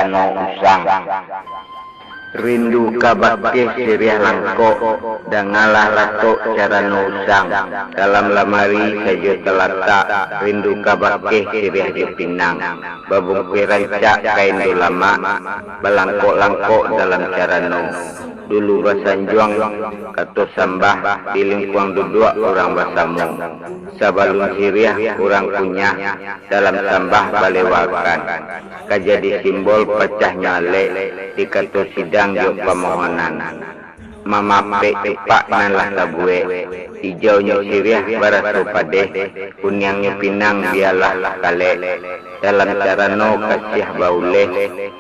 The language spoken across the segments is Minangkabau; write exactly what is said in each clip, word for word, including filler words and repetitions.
carano usang. Rindu ka bakeh siriah langkok, dangalah latok carano usang. Dalam lamari sajo talatak, rindu ka bakeh siriah jo pinang. Babungkuih rancak kain dulamak, balangkok-langkok dalam carano. Dulu basanjuang kato sambah, di lingkuang duduak urang basamo. Sabalun siriah urang kunyah, dalam sambah balewakan, ka jadi simbol pacahnyo alek di kato sidang jo pamohonan. Mamapek cupak nan lah tabuek, ijaunyo siriah baraso padeh, kuniangnyo pinang bialah kalek, dalam carano kasiah bauleh,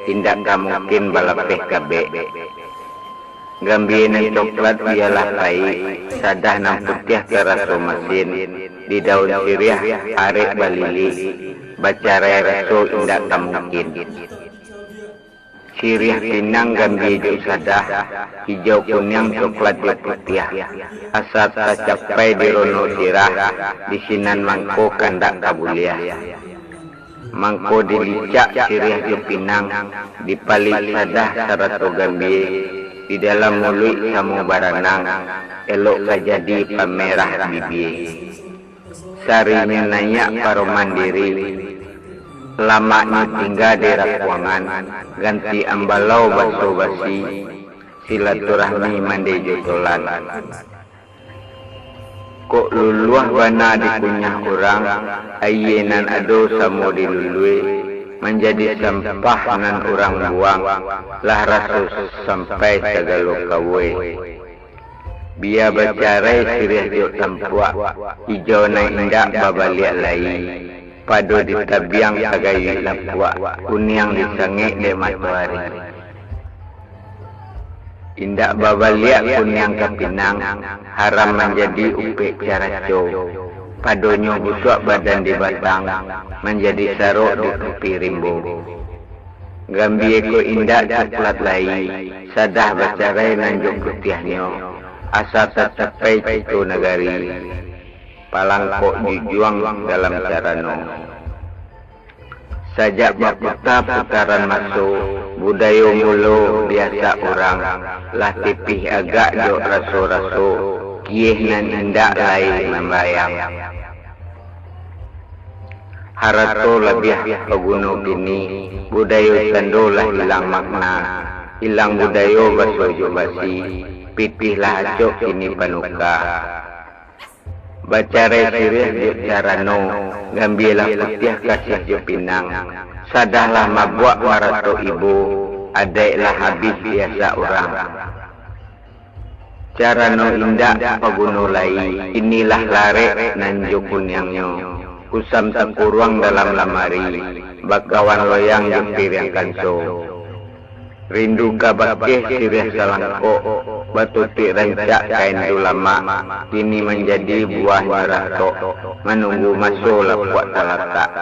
indak ka mungkin balapeh kabek. Gambia nan coklat bialah paik, sadah nan putiah taraso masin, di daun siriah arek balilik, bacarai raso indak ka mungkin. Siriah pinang gambia jo sadah, hijau kuniang coklat jo putiah, asa tacapai di rono sirah, di sinan mangko kandak ka buliah. Mangko dilicak siriah jo pinang, dipalik sadah sarato gambia, di dalam muluik samo baranang, elok ka jadi pamerah bibia. Sarinyo naiak paroman diri, lamaknyo tingga di rakuangan, ganti ambalau baso basi, silaturahmi mande jo tolan. Kok luluah bana dikunyah urang, ayie nan ado samo dilului, manjadi sampah nan urang buang, lah raso sampai sagalo kawue. Bia bacarai siriah jo tampuak, ijau nan indak babaliak lai, pado ditabiang sagayuik lapuak, kuniang disangek dek matoari. Indak babaliak kuniang ka pinang, haram manjadi upek caraco. Padonyo busuak badan di batang, manjadi sarok di tapi rimbo. Gambia ko indak coklat lai, sadah bacarai nan jo putiahnyo, asa tacapai cito nagari, palangkok jujuang dalam carano. Sajak baputa-putaran maso, budayo mulo diasak urang, lah tipih agak jo raso-raso, kieh nan indak lai mambayang. Harato labiah paguno kini, budayo sando lah ilang makna, ilang budayo baso jo basi, pitih lah acok kini panuka. Bacarai siriah jo carano, gambia lah putiah kasiah jo pinang, sadah lah mabuak maratok ibo, adaik lah abih diasak urang. Carano indak paguno lai, inilah larek nan jo kuniangnyo, kusam takuruang dalam lamari, bakawan loyang jo piriang kanso. Rindu ka bakeh siriah salangkok, batutuik rancak kain dulamak, kini manjadi buahnyo ratok, manunggu maso lapuak talatak.